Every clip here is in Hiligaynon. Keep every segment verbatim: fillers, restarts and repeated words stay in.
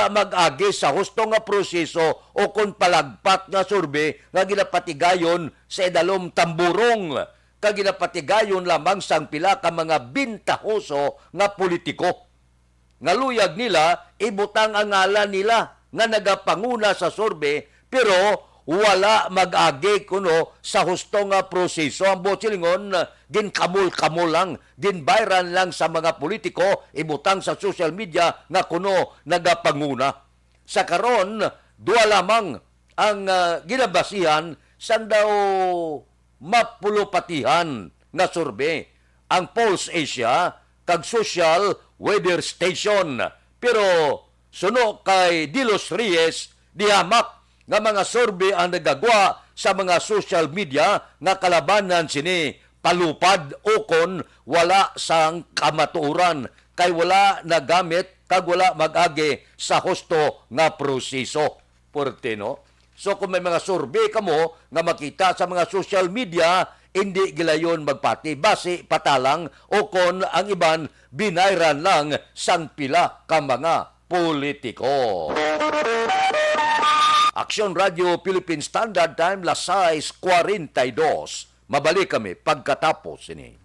mag-agi sa husto nga proseso o kon palagpat nga survey nga ginapatigayon sa idalom tamburong, kag ginapatigayon lamang sang pila ka mga bintahoso nga politiko. Nga luyag nila ibutang ang ngalan nila nga nagapanguna sa survey, pero wala mag-agi kuno sa husto nga proseso. Ang buot silingon, ginkamol-kamol lang, ginbayran lang sa mga politiko, ibutang sa social media nga kuno nagapanguna. Sa karon, duha lamang ang, ah, ginabasihan sang daw mapulupatihan nga survey, ang Pulse Asia kag Social Weather Station. Pero suno kay Dilos Reyes, di hamak nga mga survey ang nagagwa sa mga social media nga kalabanan sini palupad ukon wala sang kamatuoran, kay wala nagamit kag wala mag-agi sa husto nga proseso. Puwerte, no? So, kung may mga survey kamo nga makita sa mga social media, indi gilayon magpati, basi patalang o kon ang iban binayran lang sang pila ka mga politiko. Aksyon Radio Philippine Standard Time, las sais cuarenta y dos. Mabalik kami pagkatapos sini.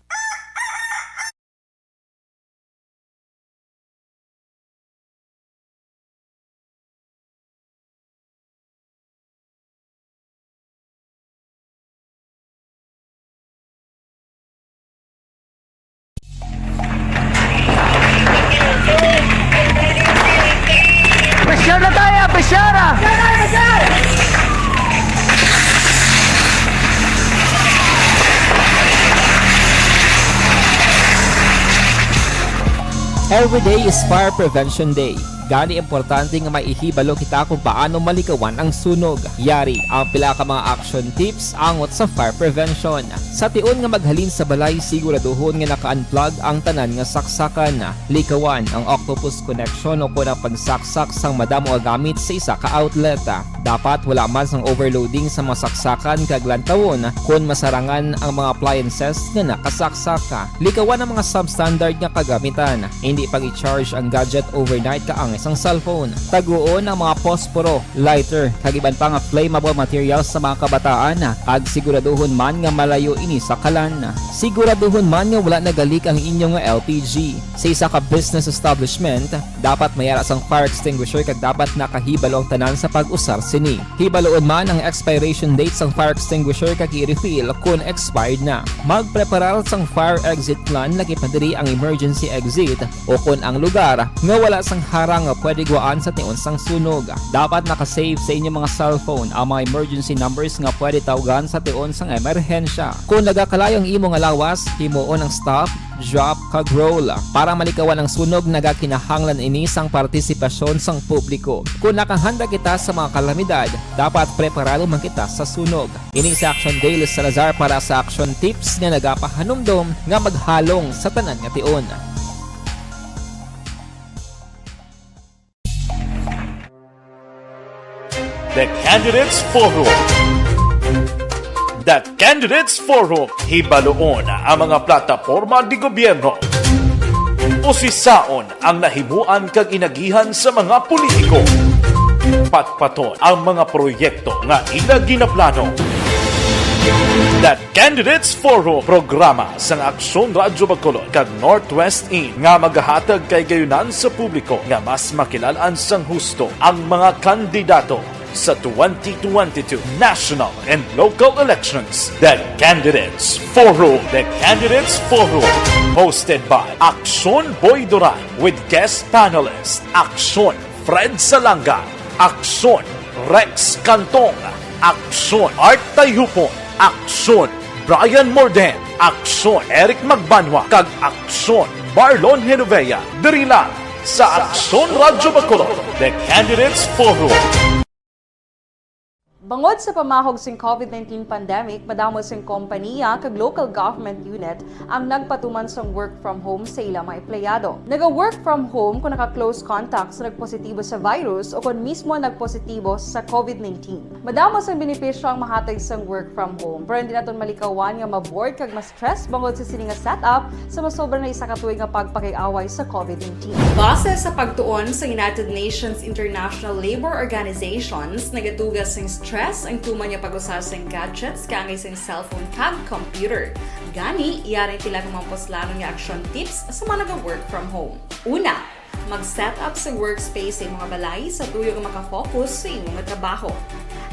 Pressure na tayo, pressure! Every day is Fire Prevention Day. Gani, importante nga may ihibalo kita kung paano malikawan ang sunog. Yari ang pila ka mga action tips angot sa fire prevention. Sa tion nga maghalin sa balay, siguraduhon nga naka-unplug ang tanan nga saksakan. Likawan ang octopus connection o kon ang pagsaksak sang madamo nga gamit sa isa ka outlet. Dapat wala man sang overloading sa mga saksakan kag lantawon kon masarangan ang mga appliances nga nakasaksak. Likawan ang mga substandard nga kagamitan. Indi pag-i-charge ang gadget overnight kaangay sang cellphone. Taguon ang mga posporo, lighter, kag iban pa nga flammable materials sa mga kabataan, kag siguraduhon man nga malayo ini sa kalan. Siguraduhon man nga wala nagalik ang inyo nga L P G. Sa isa ka business establishment, dapat may ara sang fire extinguisher kag dapat nakahibalo ang tanan sa pag-usar sini. Hibaloon man ang expiration date sang fire extinguisher kag i-refill kon expired na. Magpreparar sang fire exit plan, lakip na diri ang emergency exit o kon ang lugar nga wala sang harang nga pwede gwaan sa tion sang sunog. Dapat naka-save sa inyo mga cellphone ang mga emergency numbers nga pwede tawgan sa tion sang emerhensya. Kon nagakalayo ang imo nga lawas, himuon ang stop, drop, kag roll. Para malikawan ang sunog, nagakinahanglan ini sang partisipasyon sang publiko. Kon nakahanda kita sa mga kalamidad, dapat preparado man kita sa sunog. Ini si Action Dale Salazar para sa Action Tips nga nagapahanumdom nga maghalong sa tanan nga tion. The Candidates Forum. The Candidates Forum. Hibaloon ang mga plataporma de gobyerno. Usisaon ang nahimuan kag inagihan sa mga politiko. Patpaton ang mga proyekto nga ila ginaplano. The Candidates Forum, programa sang Aksyon Radyo Bacolod kag Northwest In nga magahatag kahigayonan sa publiko nga mas makilal-an sang husto ang mga kandidato sa twenty twenty-two national and local elections. The Candidates Forum. The Candidates Forum, hosted by Aksyon Boy Duran with guest panelist Aksyon Fred Salanga, Aksyon Rex Cantong, Aksyon Art Tayhupon, Aksyon Brian Morden, Aksyon Eric Magbanwa, kag Aksyon Marlon Genovea. Diri lang sa Aksyon Radyo Bacolod, The Candidates Forum. Bangod sa pamahog sing COVID nineteen pandemic, madamo sing kompaniya kag local government unit ang nagpatuman sang work from home sa ila mga empleyado. Naga-work from home kon naka-close contact sa nagpositibo sa virus o kon mismo nagpositibo sa COVID nineteen. Madamo sang benepisyo ang mahatag sang work from home, pero hindi naton malikawan nga ma-bored kag ma-stress bangod sa sini nga setup sa masobra na isa ka tuig nga pagpakig-away sa COVID nineteen. Base sa pagtuon sa United Nations International Labour Organizations, nagatuga sing stress ang tuman nga pag-usa sing gadgets kaangay sing cellphone kag computer. Gani, yari ang pila ka mga puslanon nga action tips sa mga naga-work from home. Una, mag-set up sa workspace sa imong balay sa tuyo nga makafocus sa imong trabaho.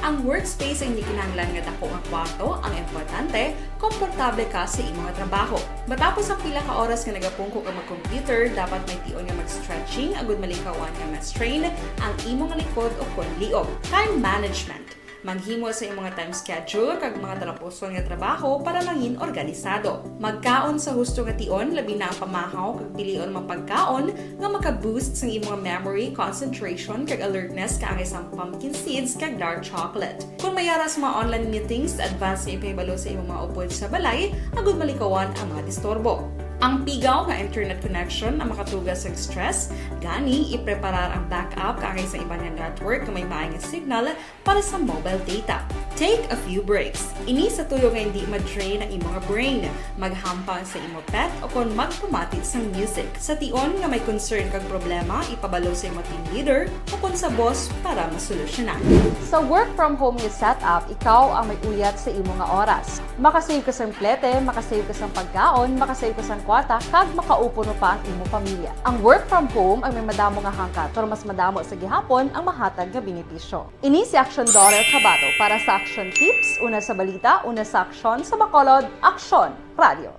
Ang workspace ay hindi kinahanglan nga dako nga kwarto, ang importante, komportable ka sa imong trabaho. Matapos ang pila ka oras nga nagapungko ka mag-computer, dapat may tion nga mag-stretching agud malikawan nga ma-strain ang imong likod o kon liog. Time management. Maghimo sa imong time schedule kag mga talapuson nga trabaho para mangin organisado. Magkaon sa husto nga tion, labi na ang pamahaw kag pilion mga pagkaon nga maka-boost sang imong memory, concentration, kag alertness kaangay sang pumpkin seeds kag dark chocolate. Kon may ara sa mga online meetings, advance nga ipahibalo sa imong mga upod sa balay agud malikawan ang mga disturbo. Ang pigaw nga internet connection ang makatuga sa stress, gani ipreparar ang backup kaangay sa iban nga network nga may maay nga signal para sa mobile data. Take a few breaks. Ini sa tuyo nga hindi ma-drain ang imong brain. Maghampang sa imo pet o kon magpamati sang music. Sa tion nga may concern kag problema, ipabalo sa imo team leader o kon sa boss para masolusyonan. Sa work from home nga setup, ikaw ang may uyat sa imo nga oras. Makasave ka sang plete, makasave ka sang pagkaon, makasave ka sang kwarta, kag makaupo no pa ang imo pamilya. Ang work from home ang may madamo nga hangkat, pero mas madamo sa gihapon ang mahatag nga benepisyo. Ini si Action Daughter Kabato para sa Action Tips, una sa balita, una sa aksyon, sa Bacolod, Aksyon Radio.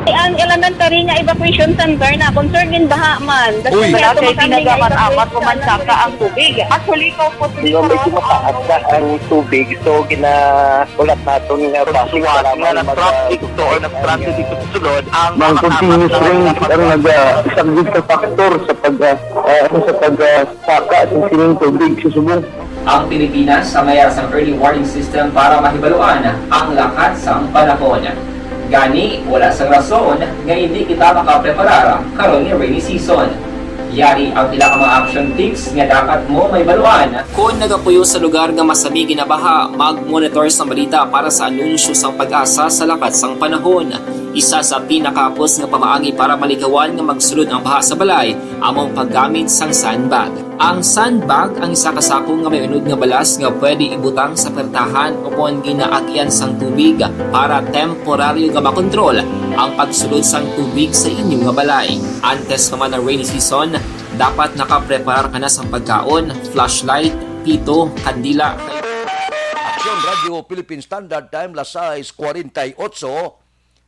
Ang elementary nga evacuation center na concern gin baha man. Uy. Wala kay ginagamat-amat ko man saka ang tubig. Actually, ko po. Di ba, medyo mataas na ang tubig, so gina-, ulat naton nga base sa lamang na mag-, traffic to or nag-transit dito sa sulod ang mga continuous rain ang nag-, ah, isang big factor sa pag, ah, ah, sa pag, ah, saka sa sining tubig sa Subong. Ang Pilipinas ang may sang early warning system para mahibaluan ang lakat sang panahon. Gani, wala sang rason nga hindi kita makapreparar karon nga rainy season. Yari ang pila ka mga action tips nga dapat mo mahibaluan. Kon nagapuyo sa lugar nga masami ginabaha, mag-monitor sang balita para sa anunsyo sang PAGASA sa lakat sang panahon. Isa sa pinakahapos nga pamaagi para malikawan nga magsulod ang baha sa balay amo ang paggamit sang sandbag. Ang sandbag ang isa ka sako nga may unod nga balas nga pwede ibutang sa pertahan o kon ginaagian sang tubig para temporaryo nga makontrol ang pagsulod sang tubig sa inyo nga balay. Antes pa man ang rainy season, dapat nakapreparar ka na sang pagkaon, flashlight, pito, kandila. Aksyon Radio Philippine Standard Time, las sais cuarenta y ocho.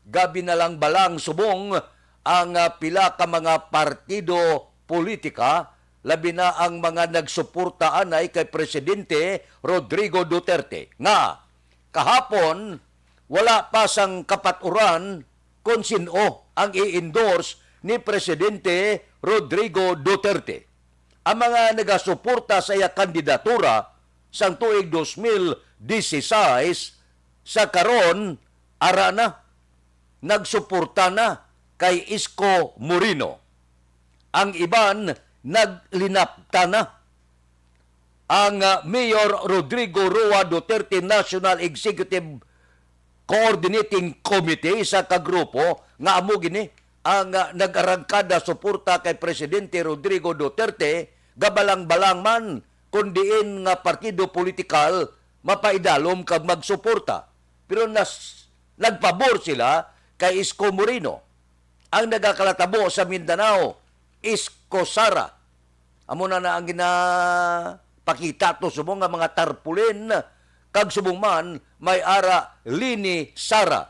Gabi na lang balang subong ang, ah, pila ka mga partido politika, labi na ang mga nagsuporta anay kay Presidente Rodrigo Duterte, nga kahapon wala pa sang kapaturan kon sin-o ang i-endorse ni Presidente Rodrigo Duterte. Ang mga nagasuporta sa iya kandidatura sang tuig dos mil dieciséis, sa karon, ara na, nagsuporta na kay Isko Moreno. Ang iban naglinapta na. Ang, ah, Mayor Rodrigo Roa Duterte National Executive Coordinating Committee, isa ka grupo nga amo gini ang, ah, nag-arangkada suporta kay Presidente Rodrigo Duterte, gabalang-balang man kon diin nga partido politikal mapaidalom kag magsuporta. Pero nas-, nagpabor sila kay Isko Moreno. Ang nagakalatabo sa Mindanao, Isko Sara. Amo na na ang ginapakita to subong nga mga tarpaulin, kag subong man may ara Leni Sara.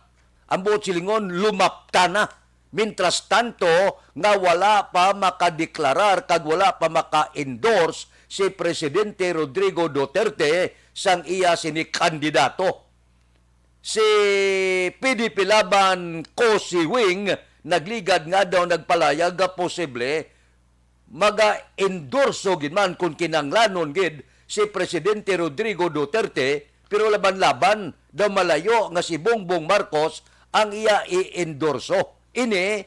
Ang buot silingon, lumapta na. Mientras tanto, nga wala pa makadeklarar kag wala pa maka-endorse si Presidente Rodrigo Duterte sang iya sini kandidato. Si P D P Laban Cosi Wing nagligad nga daw nagpalayag nga posible maga-endorso gid man kon kinahanglanon gid si Presidente Rodrigo Duterte, pero laban-laban daw malayo nga si Bongbong Marcos ang iya i-endorso. Ini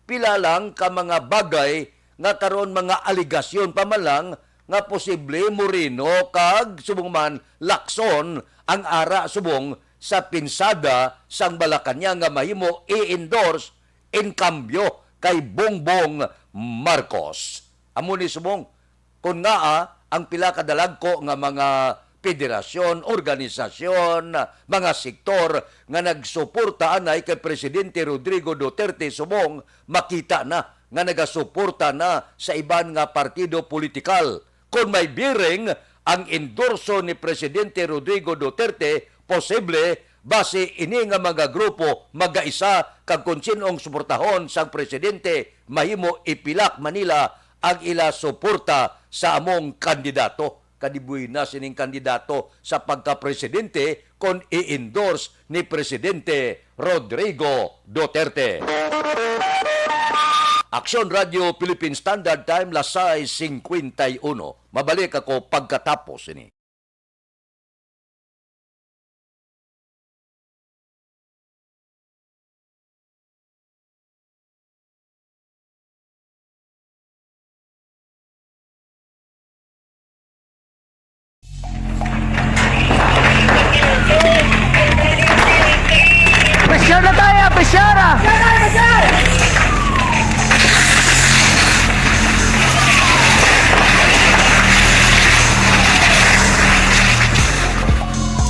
pila lang ka mga bagay nga karon mga aligasyon pa man lang nga posible moreno kag subong man lakson ang ara subong sa pinsada sang Malacañang nga mahimo i-endorse in cambio kay Bongbong Marcos. Amo ni subong, kon ngaa ang pila ka dalagko nga mga federasyon, organisasyon, mga sektor nga nagsuporta anay kay Presidente Rodrigo Duterte subong makita na nga nagasuporta na sa iban nga partido politikal. Kon may bearing ang endorso ni Presidente Rodrigo Duterte, posible basi ini nga mga grupo magaisa kag kon sin-ong suportahon sang presidente, mahimo ipilak man nila ang ila suporta sa among kandidato. Kadi buhi na sining kandidato sa pagkapresidente kon i-endorse ni Presidente Rodrigo Duterte. Aksyon Radio Philippine Standard Time, las sais cincuenta y uno. Mabalik ako pagkatapos ini. Pressure na tayo, pressure!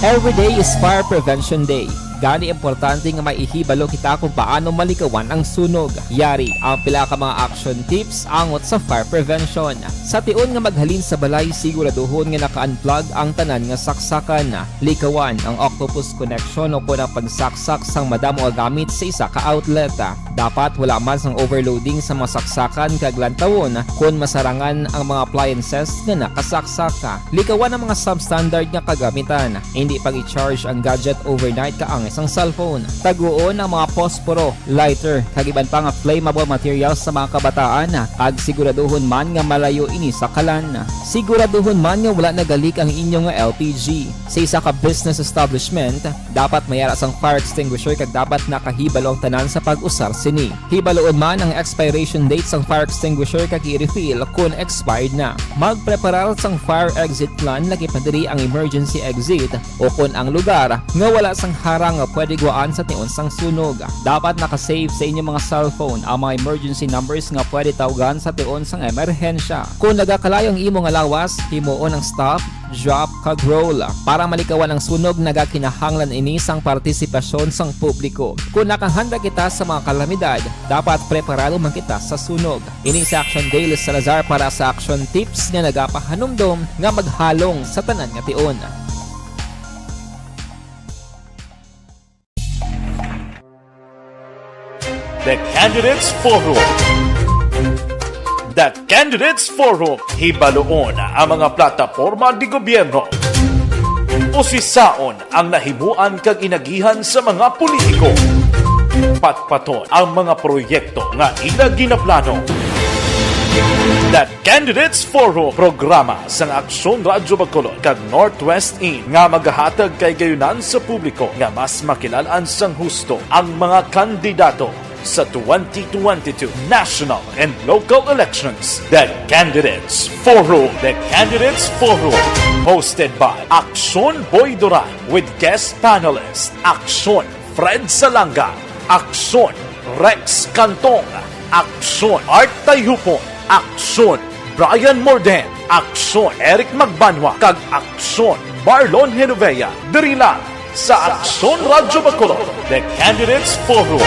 Every day is Fire Prevention Day. Gani, importante nga may ihibalo kita kung paano malikawan ang sunog. Yari ang pila ka mga action tips angot sa fire prevention. Sa tion nga maghalin sa balay, siguraduhon nga naka-unplug ang tanan nga saksakan. Likawan ang octopus connection o kon ang pagsaksak sang madamo nga gamit sa isa ka outlet. Dapat wala man sang overloading sa mga saksakan kag lantawon kon masarangan ang mga appliances nga nakasaksak. Likawan ang mga substandard nga kagamitan. Indi pag-i-charge ang gadget overnight kaangay sang cellphone. Taguon ang mga posporo, lighter, kag iban pa nga flammable materials sa mga kabataan, kag siguraduhon man nga malayo ini sa kalan. Siguraduhon man nga wala nagalik ang inyo nga L P G. Sa isa ka business establishment, dapat may ara sang fire extinguisher kag dapat nakahibalo ang tanan sa pag-usar sini. Hibaloon man ang expiration date sang fire extinguisher kag i-refill kon expired na. Magpreparar sang fire exit plan, lakip na diri ang emergency exit o kon ang lugar nga wala sang harang nga pwede guwaan sa tion sang sunog. Dapat naka-save sa inyo mga cellphone ang mga emergency numbers nga pwede tawgan sa tion sang emerhensya. Kon nagakalayo ang imo nga lawas, himuon ang stop, drop, kag roll. Para malikawan ang sunog, nagakinahanglan ini sang partisipasyon sang publiko. Kon nakahanda kita sa mga kalamidad, dapat preparado man kita sa sunog. Ini si Action Dale Salazar para sa Action Tips nga nagapahanumdom nga maghalong sa tanan nga tion. The Candidates Forum. The Candidates Forum, hibaloon ang mga plataporma de gobyerno. Usisaon ang nahimuan kag inagihan sa mga politiko. Patpaton ang mga proyekto nga ila ginaplano. The Candidates Forum, programa sang Aksyon Radyo Bacolod kag Northwest In nga magahatag kahigayonan sa publiko nga mas makilal-an sang husto ang mga kandidato sa twenty twenty-two national and local elections. The Candidates Forum. The Candidates Forum, hosted by Aksyon Boy Duran with guest panelist Aksyon Fred Salanga, Aksyon Rex Cantong, Aksyon Art Tayhupon, Aksyon Brian Morden, Aksyon Eric Magbanwa, kag Aksyon Marlon Genovea. Diri lang sa Aksyon Radyo Bacolod, The Candidates Forum.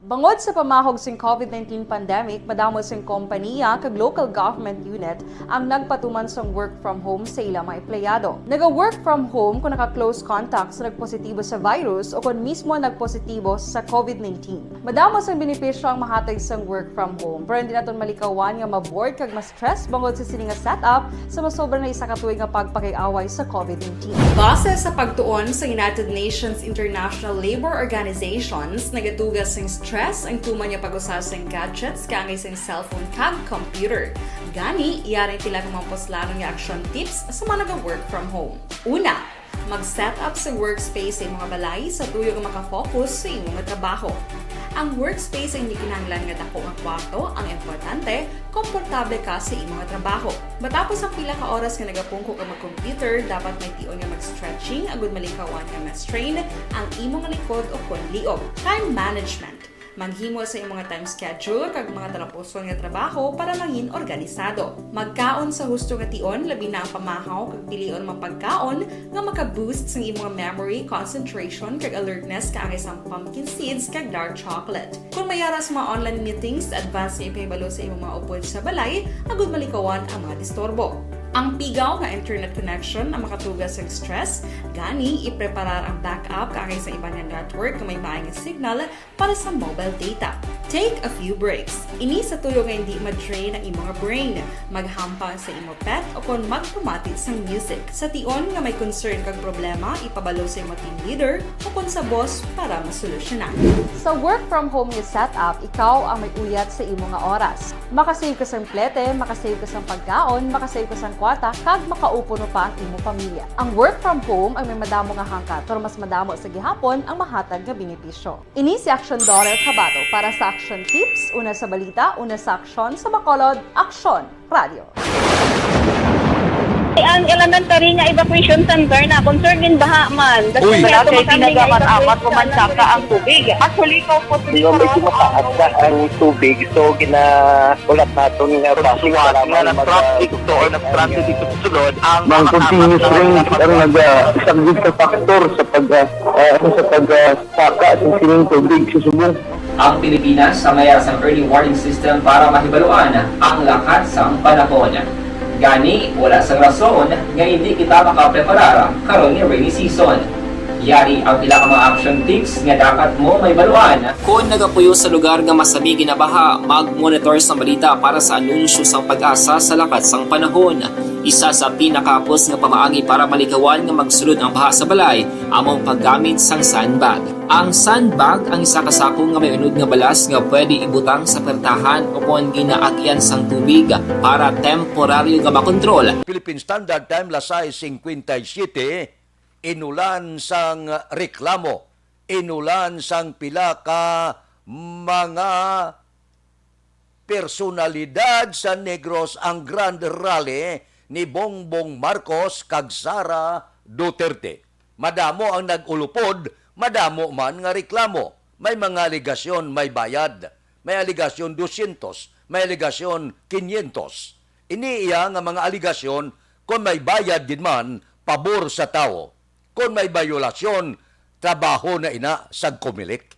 Bangod sa pamahog sing COVID nineteen pandemic, madamo sing kompaniya kag local government unit ang nagpatuman sang work from home sa ila mga empleyado. Naga-work from home kon naka-close contact sa nagpositibo sa virus o kon mismo nagpositibo sa COVID nineteen. Madamo sang benepisyo ang mahatag sang work from home, pero hindi naton malikawan nga ma-bored kag ma-stress bangod sa sini nga setup sa masobra na isa ka tuig nga pagpakig-away sa COVID nineteen. Base sa pagtuon sa United Nations International Labour Organizations, nagaduga sing stress stress ang tuman nga pag-usa sang gadgets kaangay sang cellphone kag computer. Gani, yari ang pila ka mga puslanon nga action tips sa mga naga-work from home. Una, mag-set up sa workspace sa imong balay sa tuyo nga makafocus sa imong trabaho. Ang workspace ay hindi kinahanglan nga dako nga kwarto, ang importante, komportable ka sa imong trabaho. Matapos ang pila ka oras nga nagapungko ka mag-computer, dapat may tion nga mag-stretching agud malikawan nga ma-strain ang imong likod o kon liog. Time management. Maghimo sa imong time schedule kag mga talapuson nga trabaho para mangin organisado. Magkaon sa husto nga tion, labi na ang pamahaw kag pilion mga pagkaon nga maka-boost sang imong memory, concentration, kag alertness kaangay sang pumpkin seeds kag dark chocolate. Kung may ara sa mga online meetings, advance nga ipahibalo sa imong mga upod sa balay agud malikawan ang mga disturbo. Ang pigaw nga internet connection ang makatuga sa stress, gani ipreparar ang backup kaangay sa iban nga network nga may maay nga signal para sa mobile data. Take a few breaks. Ini sa tuyo nga hindi ma-drain ang imong brain. Maghampang sa imong pet o kon magpamati sang music. Sa tion nga may concern kag problema, ipabalo sa imong team leader o kon sa boss para masolusyonan. Sa work from home nga setup, ikaw ang may uyat sa imo nga oras. Makasave ka sang plete, makasave ka sang pagkaon, makasave ka sang kwarta, kag makaupo pa ang imong pamilya. Ang work from home ang may madamo nga hangkat, pero mas madamo sa gihapon ang mahatag nga benepisyo. Ini si Action Daughter Kabato para sa Action Tips, una sa balita, una sa aksyon, sa Bacolod, Aksyon Radio. Ang elementary nga evacuation center na concerned in baha man. Uy. Wala kay tinaga man amat o mansaka ang tubig. Actually, ikaw po. Di ba, medyo mataas na ang tubig, so ginaulat naton nga base para nga mag- nag-traffic to or nag-transit dito sa sulod ang mga continuous rain ang nag-, ah, isa gid ka factor sa pag, ah, ah, sa pag, ah, saka sa sining tubig sa subong. Ang Pilipinas ang may sang early warning system para mahibaluan ang lakat sang panahon. Gani, wala sang rason nga hindi kita makapreparar karon nga rainy season. Yari ang pila ka mga action tips nga dapat mo mahibaluan. Kon nagapuyo sa lugar nga masami ginabaha, mag-monitor sang balita para sa anunsyo sang PAGASA sa lakat sang panahon. Isa sa pinakahapos nga pamaagi para malikawan nga magsulod ang baha sa balay amo ang paggamit sang sandbag. Ang sandbag ang isa ka sako nga may unod nga balas nga pwede ibutang sa pertahan o kon ginaagian sang tubig para temporaryo nga makontrol. Philippine Standard Time, las sais cincuenta y siete, inulan sang reklamo, inulan sang pila ka mga personalidad sa Negros ang Grand Rally ni Bongbong Marcos kag Sara Duterte. Madamo ang nag-ulupod, madamo man nga reklamo. May mga alegasyon may bayad, may alegasyon dosyentos, may alegasyon kinyentos. Ini iya nga mga alegasyon, kon may bayad gid man, pabor sa tawo. Kon may bayolasyon, trabaho na ina sang Comelec.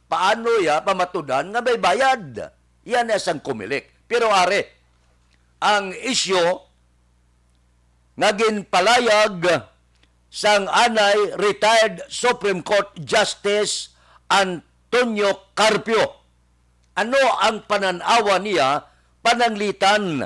Paano iya pamatudan nga may bayad? Iya na sang Comelec. Pero ari, ang isyu nga ginpalayag sang anay retired Supreme Court Justice Antonio Carpio. Ano ang panan-awa niya pananglitan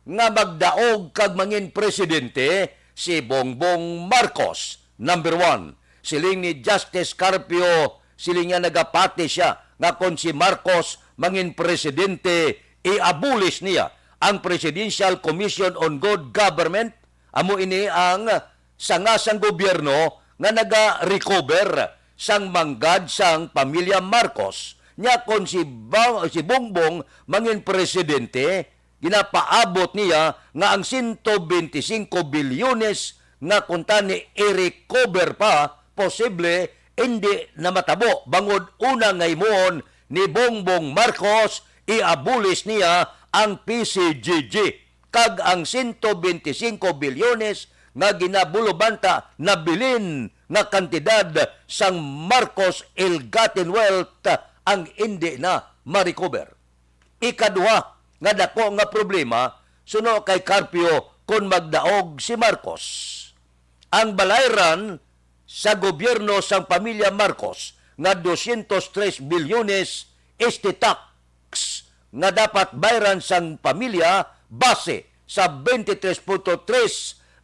nga magdaog kag mangin presidente si Bongbong Marcos? Number one, siling ni Justice Carpio, siling niya nagapati sia nga kon si Marcos mangin presidente, i-abolish niya ang Presidential Commission on Good Government. Amo ini ang sanga sang gobyerno nga naga-recover sang manggad sang pamilya Marcos. Nya kon si Ba-, si Bongbong mangin presidente, ginapaabot niya nga ang sento bente singko bilyones nga kuntani i-recover pa, posible hindi na matabo bangod una nga himuon ni Bongbong Marcos, i-abolish niya ang P C G G, kag ang sento bente singko bilyones nga ginabulobanta nabilin nga kantidad sang Marcos ill-gotten wealth ang indi na ma-recover. Ikaduha nga dako nga problema suno kay Carpio kon magdaog si Marcos. Ang balayran sa gobyerno sang pamilya Marcos nga dosyentos tres bilyones este tax nga dapat bayran sang pamilya base sa twenty-three point three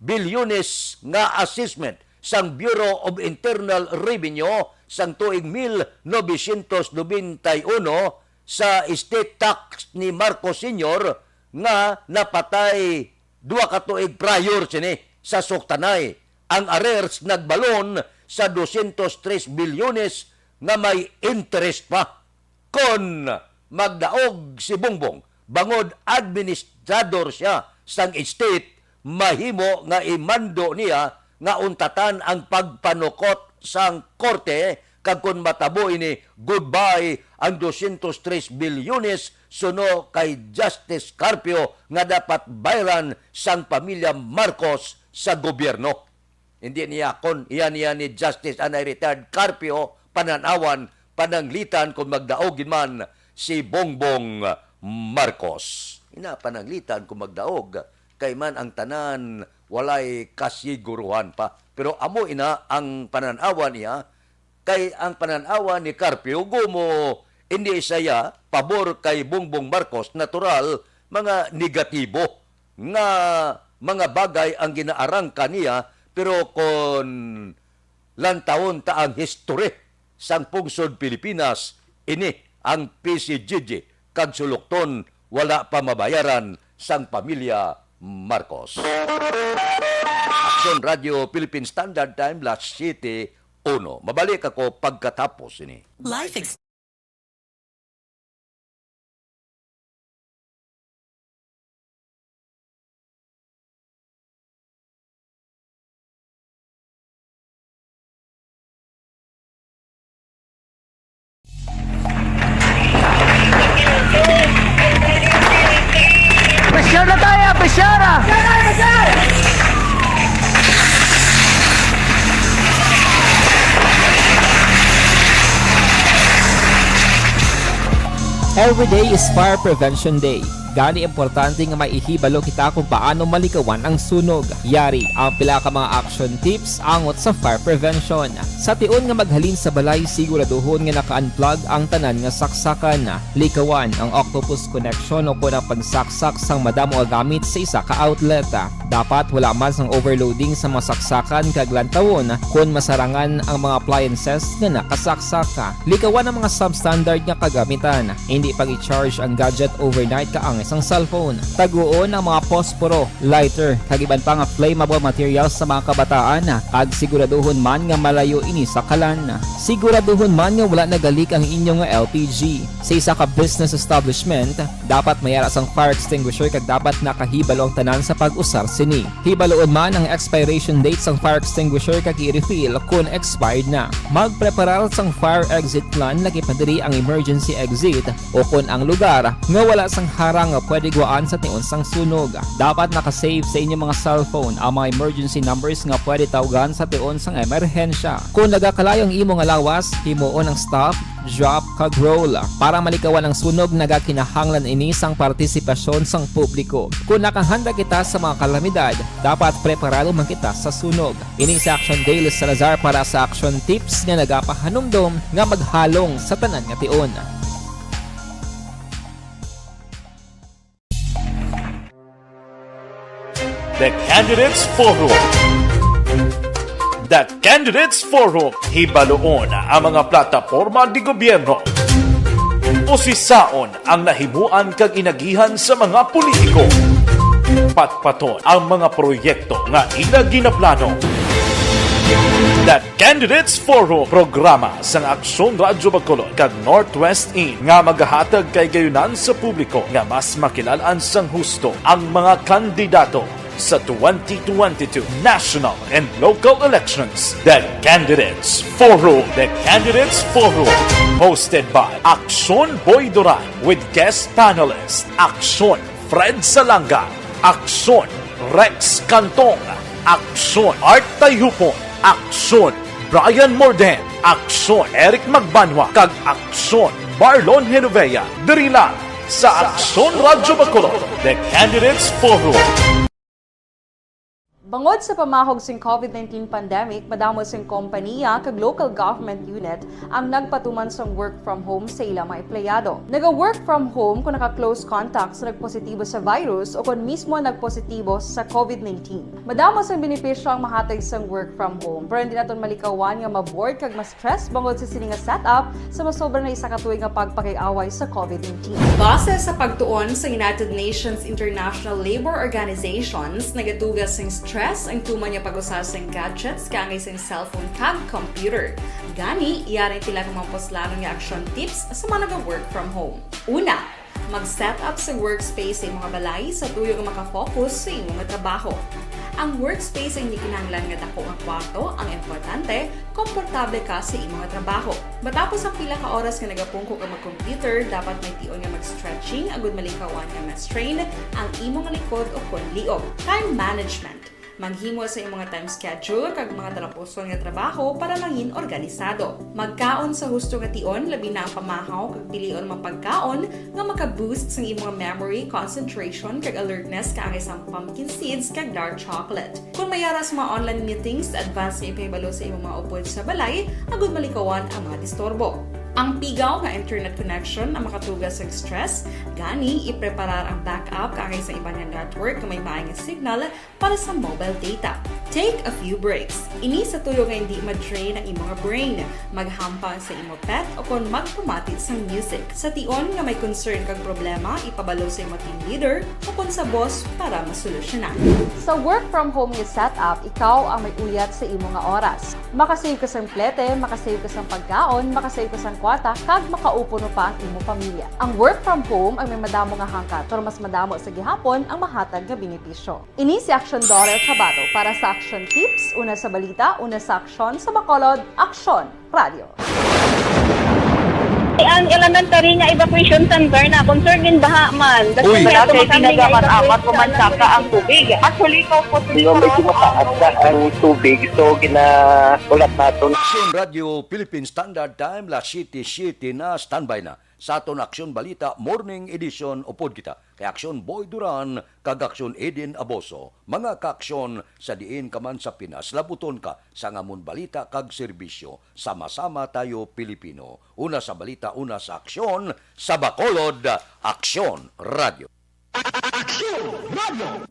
bilyones nga assessment sang Bureau of Internal Revenue sang tuig mil novecientos nobenta y uno sa estate tax ni Marcos Senior nga napatay duha ka tuig prior sini sa suktanay. Ang arrears nagbalon sa dosyentos tres bilyones nga may interest pa. Kon magdaog si Bongbong, bangod administrador sia sang estate, mahimo nga imando niya nga untatan ang pagpanukot sang korte, kag kon matabo ini, goodbye ang dosyentos tres bilyones suno kay Justice Carpio nga dapat bayran sang pamilya Marcos sa gobyerno. Hindi niya kon iya niya ni Justice anay retired Carpio panan-awan, pananglitan kung magdaog gid man si Bongbong Marcos. Ina, pananglitan kung magdaog, kay man ang tanan walay kasiguruhan pa. Pero amo ina ang panan-awan niya, kay ang panan-awan ni Carpio gumo hindi saya pabor kay Bongbong Marcos, natural, mga negatibo nga mga bagay ang ginaarangka niya, pero kon lantawon ta ang history sang pungsod Pilipinas, ini ang P C G G kag sulokton wala pa mabayaran sang pamilya Marcos. Aksyon Radio Philippine Standard Time, las siyete uno. Mabalik ako pagkatapos ini. Life ex- Pressure na tayo, pressure ah! Every day is Fire Prevention Day. Gani, importante nga may ihibalo kita kung paano malikawan ang sunog. Yari ang pila ka mga action tips angot sa fire prevention. Sa tion nga maghalin sa balay, siguraduhon nga naka-unplug ang tanan nga saksakan. Likawan ang octopus connection o kon ang pagsaksak sang madamo nga gamit sa isa ka outlet. Dapat wala man sang overloading sa mga saksakan kag lantawon kon masarangan ang mga appliances nga nakasaksak. Likawan ang mga substandard nga kagamitan. Hindi pag-i-charge ang gadget overnight kaangay sang cellphone. Taguon ang mga posporo, lighter, kag iban pa nga flammable materials sa mga kabataan, kag siguraduhon man nga malayo ini sa kalan. Siguraduhon man nga wala nagalik ang inyo nga L P G. Sa isa ka business establishment, dapat may ara sang fire extinguisher kag dapat nakahibalo ang tanan sa pag-usar sini. Hibaloon man ang expiration date sang fire extinguisher kag i-refill kon expired na. Magpreparar sang fire exit plan, lakip na diri ang emergency exit o kon ang lugar nga wala sang harang nga pwede guwaan sa tion sang sunog. Dapat naka-save sa inyo mga cellphone ang mga emergency numbers nga pwede tawgan sa tion sang emerhensya. Kon nagakalayo ang imo nga lawas, himuon ang stop, drop, kag roll. Para malikawan ang sunog, nagakinahanglan ini sang partisipasyon sang publiko. Kon nakahanda kita sa mga kalamidad, dapat preparado man kita sa sunog. Ini si Action Daily Salazar para sa Action Tips nga nagapahanumdom nga maghalong sa tanan nga tion. The Candidates Forum. The Candidates Forum. Hibaloon ang mga plataporma di gobyerno. Usisaon ang nahimuan kag inagihan sa mga politiko. Patpaton ang mga proyekto nga ila ginaplano. The Candidates Forum, programa sang Aksyon Radyo Bacolod kag Northwest In nga magahatag kahigayonan sa publiko nga mas makilalan sang husto ang mga kandidato sa twenty twenty-two national and local elections. The Candidates Forum. The Candidates Forum, hosted by Aksyon Boy Duran with guest panelist Aksyon Fred Salanga, Aksyon Rex Cantong, Aksyon Art Tayupon, Aksyon Brian Morden, Aksyon Eric Magbanwa, kag Aksyon Marlon Genovea, diri lang sa Aksyon Radyo Bacolod, The Candidates Forum. Bangod sa pamahog sing COVID nineteen pandemic, madamo sing kompaniya kag local government unit ang nagpatuman sang work from home sa ila mga empleyado. Naga-work from home kung naka-close contact sa nagpositibo sa virus o kon mismo nagpositibo sa COVID nineteen. Madamo sang benepisyo ang mahatag sang work from home, pero hindi naton malikawan nga ma-bored kag ma-stress bangod sa sini nga setup sa masobra na isa ka tuig nga pagpakig-away sa COVID nineteen. Base sa pagtuon sa United Nations International Labour Organizations, nagatuga sing stress ang tuman nga pag-usa sing gadgets kaangay sing cellphone kag computer. Gani, yari ang pila ka mga puslanon nga action tips sa mga naga-work from home. Una, mag-set up sa workspace sa imong balay sa tuyo nga makafocus sa imong trabaho. Ang workspace ay hindi kinahanglan nga dako nga kwarto, ang importante, komportable ka sa imong trabaho. Matapos ang pila ka oras nga nagapungko ka mag-computer, dapat may tion nga mag-stretching agud malikawan nga ma-strain ang imong likod o kon liog. Time management. Maghimo sa imong time schedule kag mga talapuson nga trabaho para mangin organisado. Magkaon sa husto nga tion, labi na ang pamahaw kag pilion mga pagkaon nga maka-boost sang imong memory, concentration, kag alertness kaangay sang pumpkin seeds kag dark chocolate. Kung may ara sa mga online meetings, advance nga ipahibalo sa imong mga upod sa balay agud malikawan ang mga disturbo. Ang pigaw nga internet connection ang makatuga sa stress, gani ipreparar ang backup kaangay sa iban nga network nga may maay nga signal para sa mobile data. Take a few breaks. Ini sa tuyo nga hindi ma-drain ang imong brain. Maghampang sa imo pet o kon magpamati sang music. Sa tion nga may concern kag problema, ipabalo sa imo team leader o kon sa boss para masolusyonan. Sa work from home nga setup, ikaw ang may uyat sa imo nga oras. Makasave ka sang plete, makasave ka sang pagkaon, makasave ka sang kwarta, kag makaupo no pa ang imo pamilya. Ang work from home ang may madamo nga hangkat, pero mas madamo sa gihapon ang mahatag nga benepisyo. Ini si Action Daughter Tabato para sa Action Tips, una sa balita, una sa aksyon, sa Bacolod, Aksyon Radio. Ang elementary nga evacuation center na concern gin baha man. Uy. Wala kay ginagamit-amat ko man saka ang tubig. Actually, ko po. Di ba, medyo mataas na ang tubig, so ginahulat naton. Aksyon Radio, Philippine Standard Time, las siete siete na, standby na. Sa aton Aksyon Balita Morning Edition, upod kita kay Aksyon Boy Duran kag Aksyon Eden Aboso, mga kaaksyon sa diin ka man sa Pinas, labuton ka sa amon balita kag serbisyo. Sama-sama tayo, Pilipino. Una sa balita, una sa aksyon, sa Bacolod, Aksyon Radio. Aksyon Radio!